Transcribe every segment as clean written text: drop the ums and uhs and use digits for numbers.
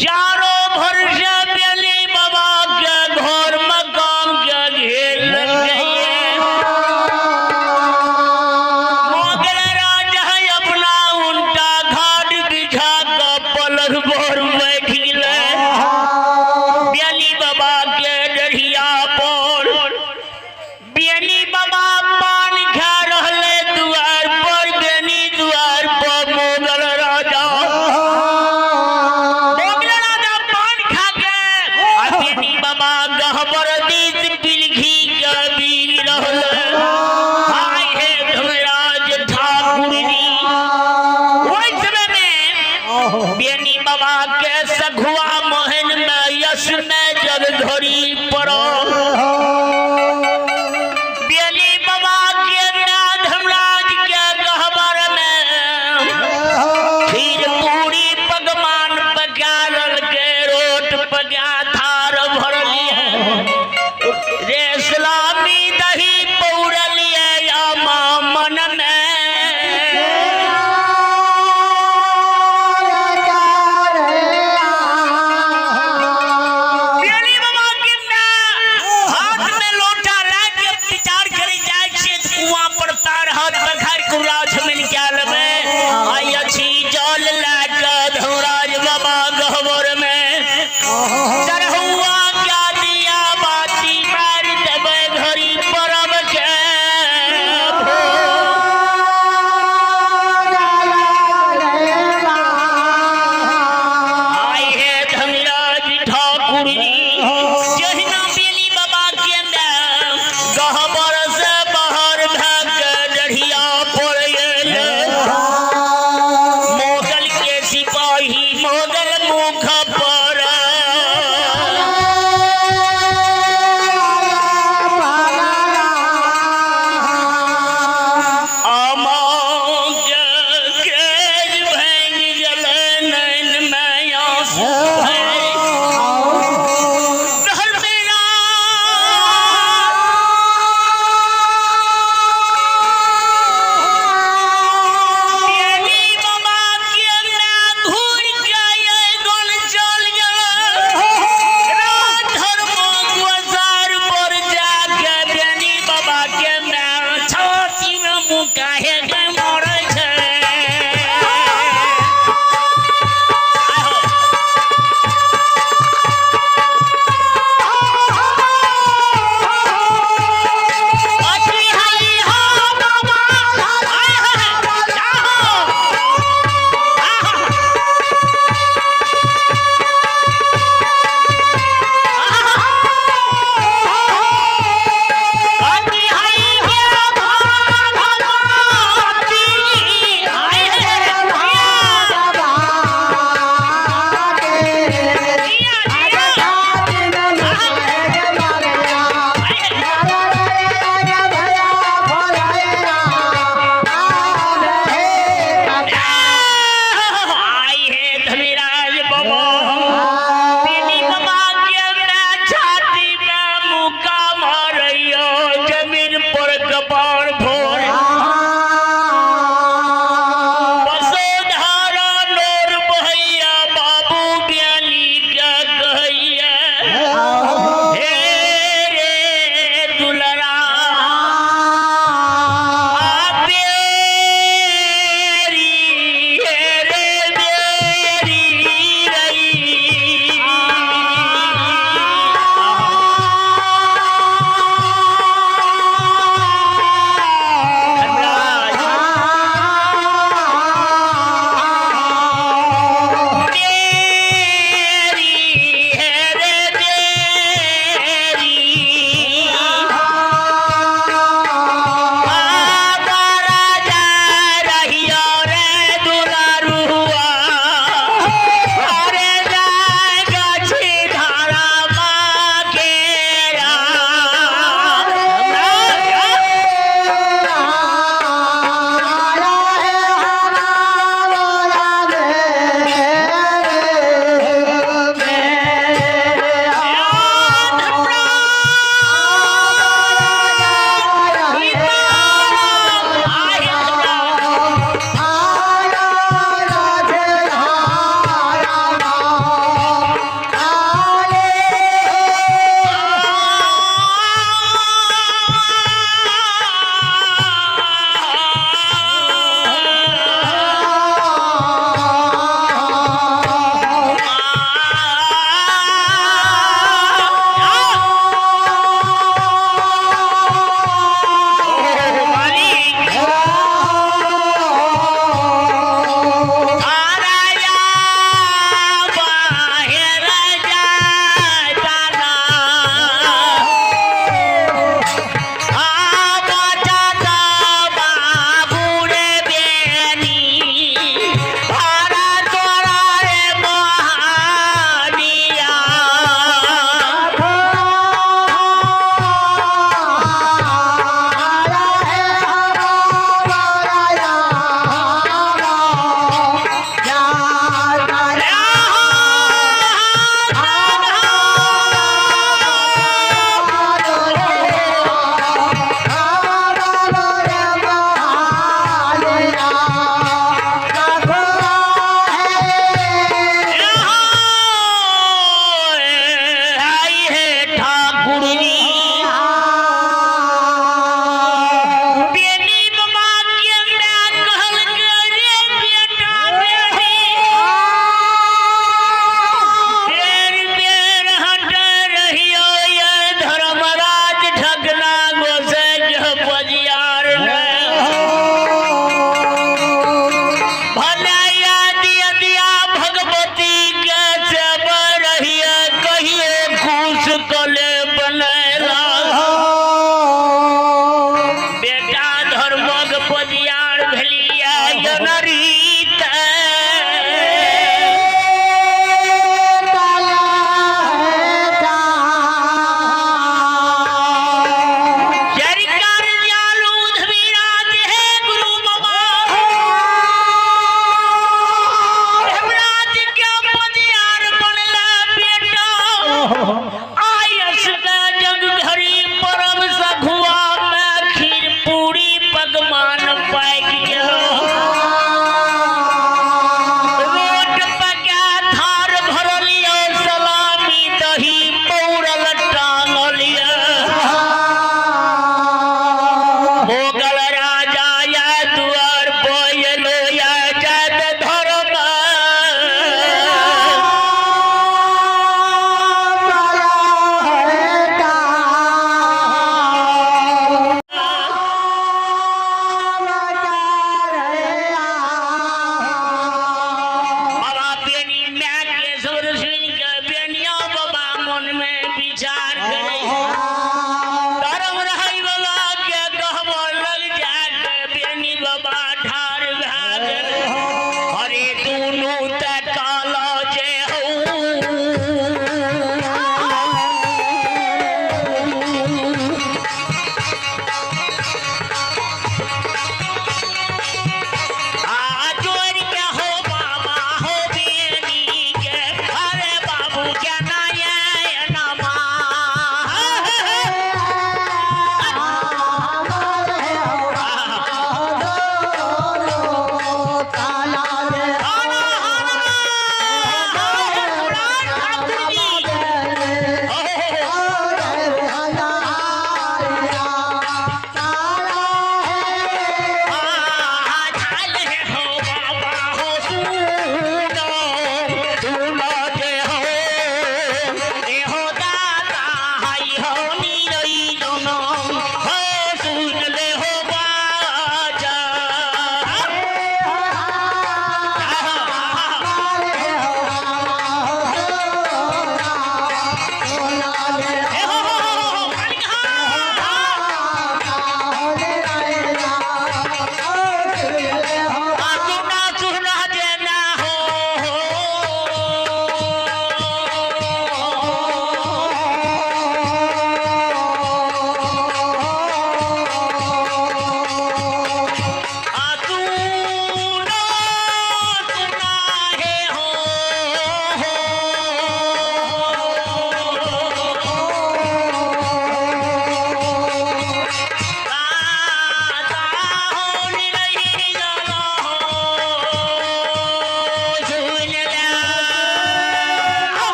चारो भर से बेली बाबा के घर मकान के घेर लेलकैये। मोगल राजा अपना उनटा घाट बिछा के पलंग पर बैठ गेलै। बेली बाबा के डढ़िया पर बेनी बाबा पान खा रहले दुआर पर, बेनी दुआर पर मोगल राजा, मोगल राजा पान खा के आ बेनी बाबा गहबर दिस पिलखी के बीग रहले। हाय हे धर्मराज ठाकुर जी, ओहि समय में बेनी बाबा के सघुआ मोहन में यश में जग घड़ी पड़ल। बेली बाबा के धर्मराज के गहबर में खीर पूरी पकवान पका के रोट पका थार भरलिए, रेशलामी दही पौरलिए या मन में। बेली बाबा के हाथ में लोटा लए के विचार करी जाइ छियै तऽ कुआं पर पैर हाथ पखारि कुर्रा छमिन कए लेबै। आइ अछि जल लए कऽ धर्मराज बाबा गहबर में चढ़ौआ क्या दिया बाती मारि देबै घड़ी परब के भोर। आइ हे धर्मराज ठाकुर जी, जहिना बेली बाबा के गहबर से बाहर भए के डढ़िया पर गेल, मोगल के सिपाही मोगल मुख पर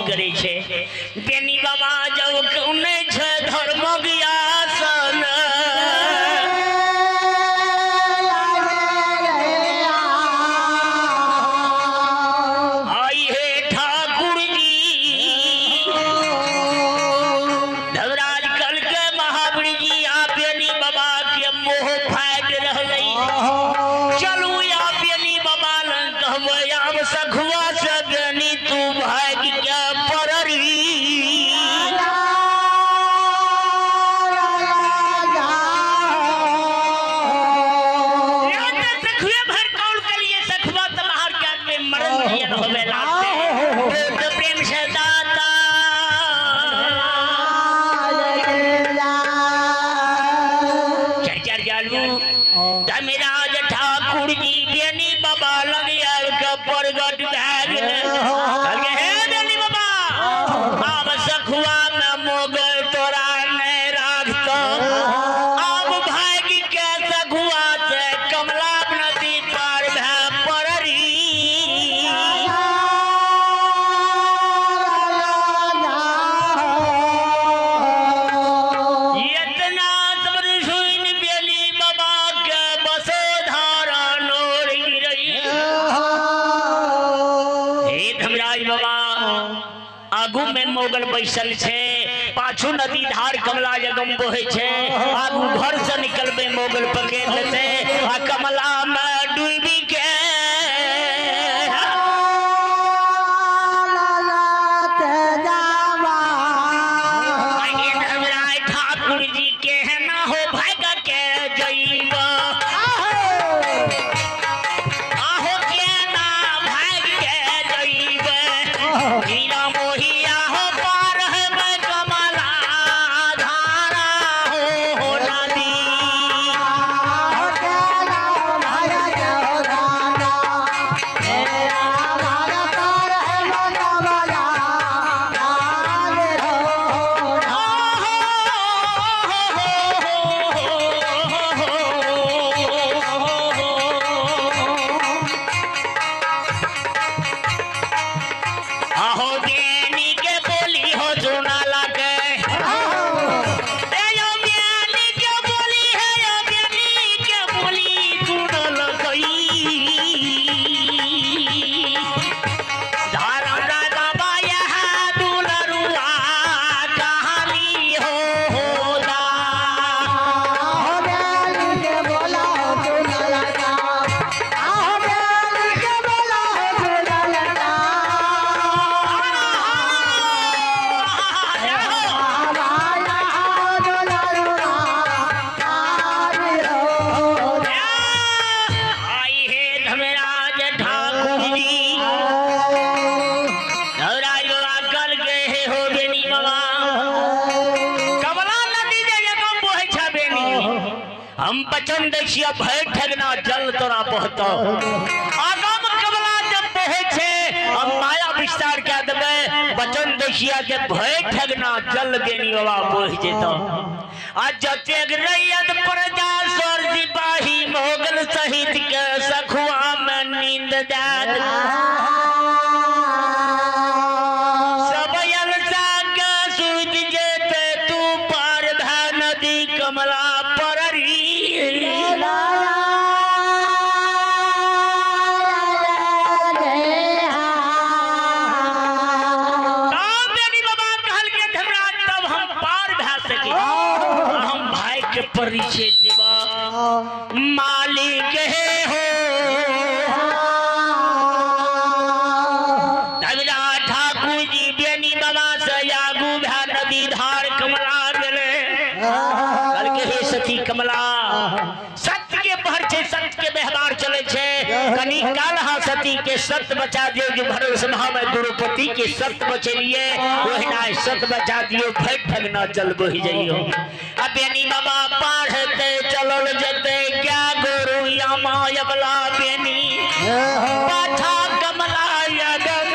करै छै। बेनी बाबा जब कोने छै धर्मक आसन, आई हे ठाकुर जी धर्मराज कल के महावीर जी आ बेनी बाबा के मोह फाटि रहलै। चलू आ बेनी बाबा लग कहबै आब सखुआ से बेनी तू भागि के पड़री। सखुए भर कौल के लिए सखुआ तमहार के आदमी मरण जियन होवे लागते। तो प्रेम से दाता चार चार जालू धर्मराज ठाकुर जी बेनी बाबा लग आयल के प्रगट भए गेलै। कहलकै हे बेनी बाबा आब सखुआ में मोगल तोरा नहि राखतौ, आब भागि के सखुआ से कमला नदी पार भए पड़री। इतना सब सुनि बेली बाबा के बसो धारा नोर गिरई। हे धर्मराज बाबा आगू में मोगल बैसल छे, पाछू नदी धार कमला जगम बहे छे, आगू घर से निकलबे मोगल पकड़ लेते आ कमला में डूबी के धर्मराज ठाकुर जी के है ना हो भाग के जइबा, आहो के ना भाग के जइबे, हीरा मोहिया हो पार है कमला धारा हो नदी। आहो बेनी के बोली हो सुना लगे, ए यो बेनी के बोली है, यो बेनी के बोली सुना लगई। धर्म बाबा यह दुलरुआ कहानी हो दा। आई हे धर्मराज ठाकुर जी धर्मराज बाबा कल के हे हो बेनी बाबा कमला नदी जे जगम बहै छै बेनी, हम वचन दै छियै भरि ठगना जल तोरा बहतौ। आगम कमला जब बहै छै हम माया विस्तार कए देबै, वचन दै छियै जे भरि ठगना जल बेनी बाबा बहि जेतौ। आ जतेक रैयत प्रजा सर सिपाही मोगल सहित के सखुआ में नींद जात, सब अलसा के सुति जेते तू पार भए नदी कमला पड़री। तब बेनी बाबा कहलकै धर्मराज तब हम पार भए सकी, हम भाई के परिचय देबा मालिक हे हो। धर्मराज ठाकुर जी बेनी बाबा से आगू भए नदी धार कमला गेलै। कहलकै हे सती कमला, सत्य के पहर छै, सत्य के व्यवहार चलै छै, कनी काल हा सती के सत्य बचा दियौ जे भरोस में द्रौपदी के सत्य बचेलिए ओहिना सत्य बचा दियौ, भरि ठगना जल बहि जइयौ। आ बेनी बाबा पार हेतै चलल जेतै क्या गुरु यामा यबला बेनी पाछा कमला यदम।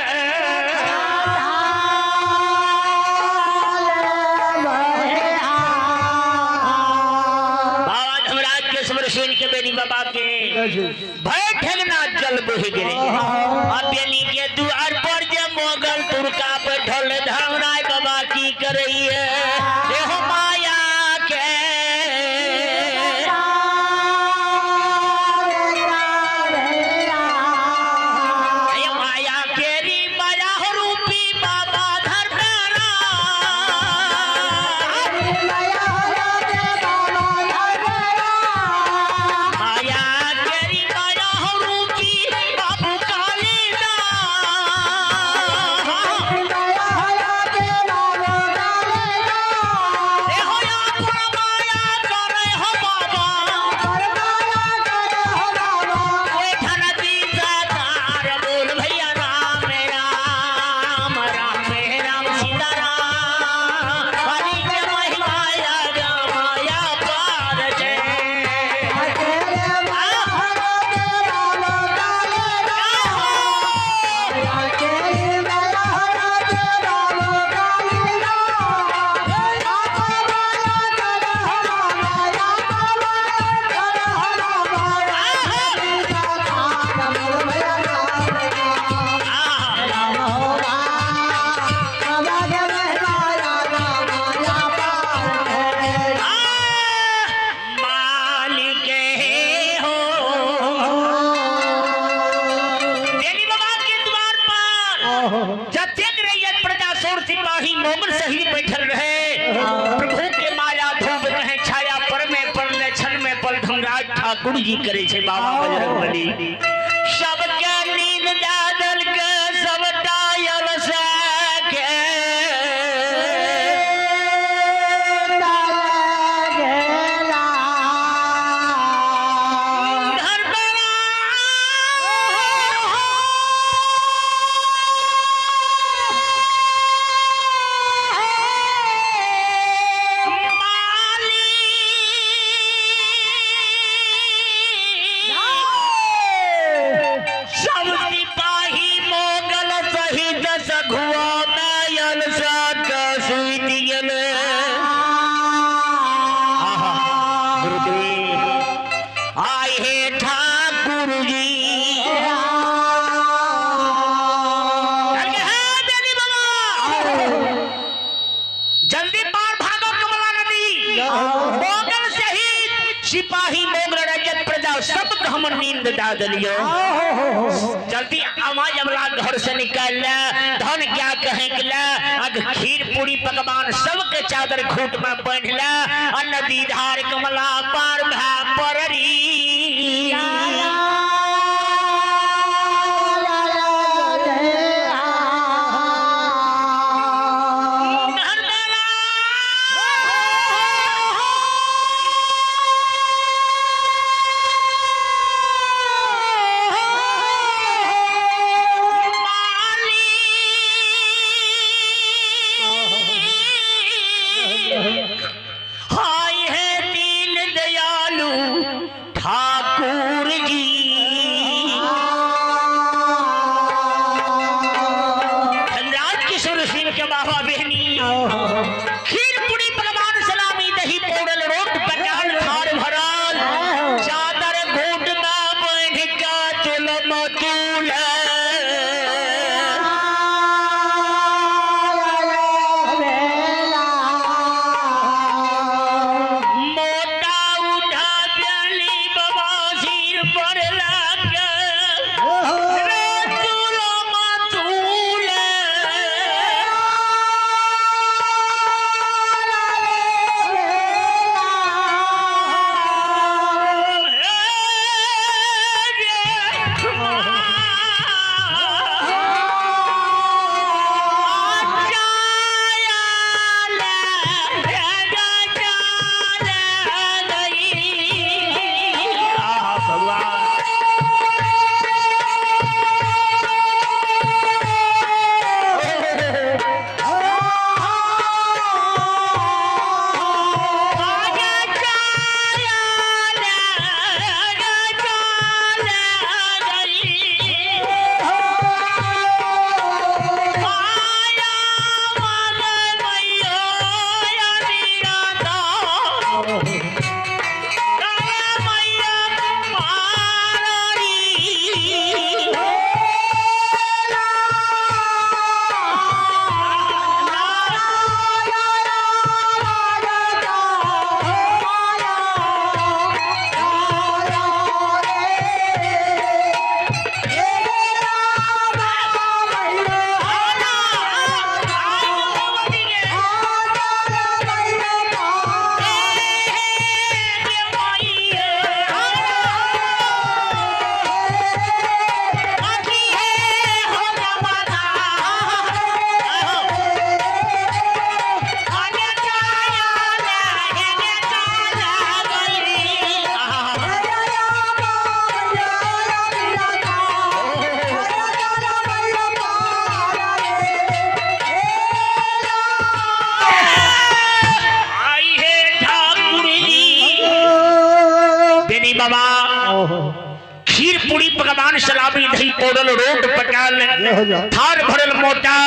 बाबा धर्मराज के स्मरण सुन के बेनी बाबा के भय ठगना जल बहि गेलै। आ बेनी के दुआर पर जे मोगल तुर्का बैठल पुरोहित बैठल रहे। प्रभु के माया धूप कहे छाया पर में पड़ने क्षण में पल धनराज ठाकुर जी करे छे बाबा बजरंगबली। सबके नींद दादल के सबटा अलसा के सिपाही मोगल रजत प्रजा सब हम नींद दा दिलियो। जल्दी आवाज अमला घर से निकाल ले, धन क्या कहे के ले, अग खीर पूरी पकवान सबके चादर खूट में बांध ले, आ नदी धार कमला पार भा पररी। खीर पूरी पकवान सलामी दही पौड़ल रोट पकाल थार भरल मोटा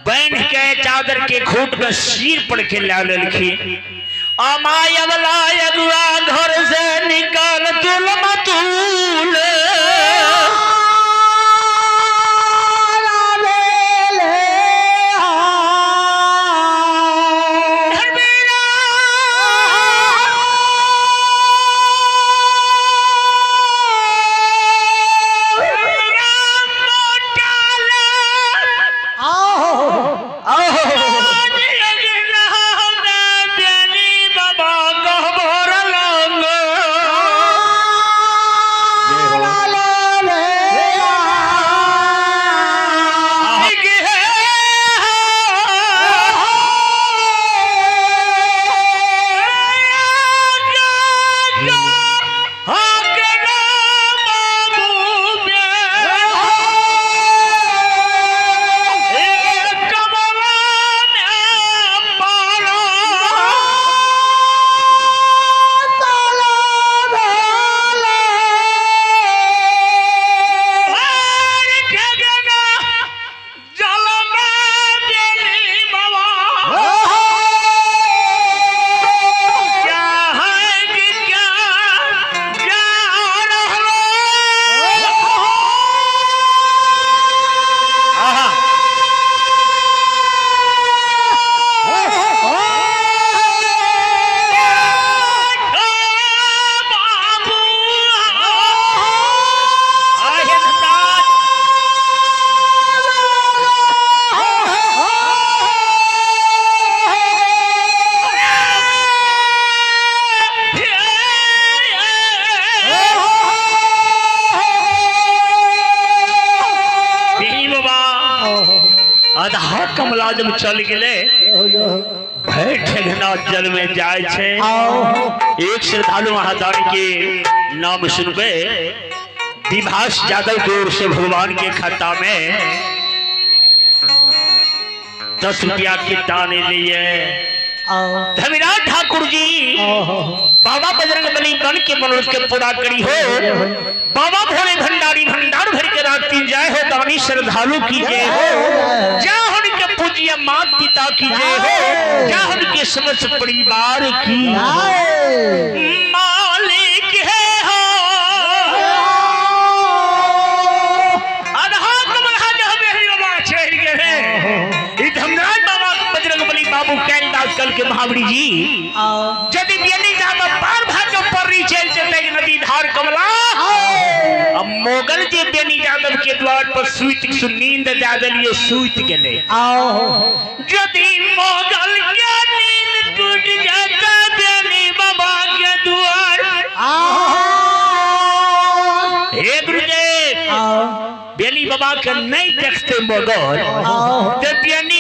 बन के चादर के खूट में सिर पर के ला लेलखिन। अमायवला अगुआ घर से निकाल तुल मतूल चल गेलै। भरि ठेघना जल में जाय छै। एक श्रद्धालु महादानी के नाम सुनबे, विभास यादव की ओर से भगवान के खाता में 10 रुपया के दान लिए। धर्मराज ठाकुर जी बाबा बजरंग बली बन के मनोरथ के पूरा करी हो। बाबा भोले भंडारी भंडार भर के राखती जय हो। दानी श्रद्धालु की जय हो। जय हो उनके पूज्य माता पिता की जय हो। जय हो उनके समस्त परिवार की। मालिक है हो आधा कमला जो हमें बाबा चढ़ गए हैं। ई धर्मराज बाबा बजरंग बली बाबू कैलदास कल के महावीर जी यदि बेनी जादव पार भाग परी चल जेतै नदी धार कमला। अब मोगल जे बेनी यादव के द्वार पर सुइत सु नींद दे देलिए सुइत गेलै। यदि मोगल के नींद टूट जाता बेनी बाबा के द्वार। हे गुरुदेव, बेनी बाबा के नहीं देखते मोगल तो बेनी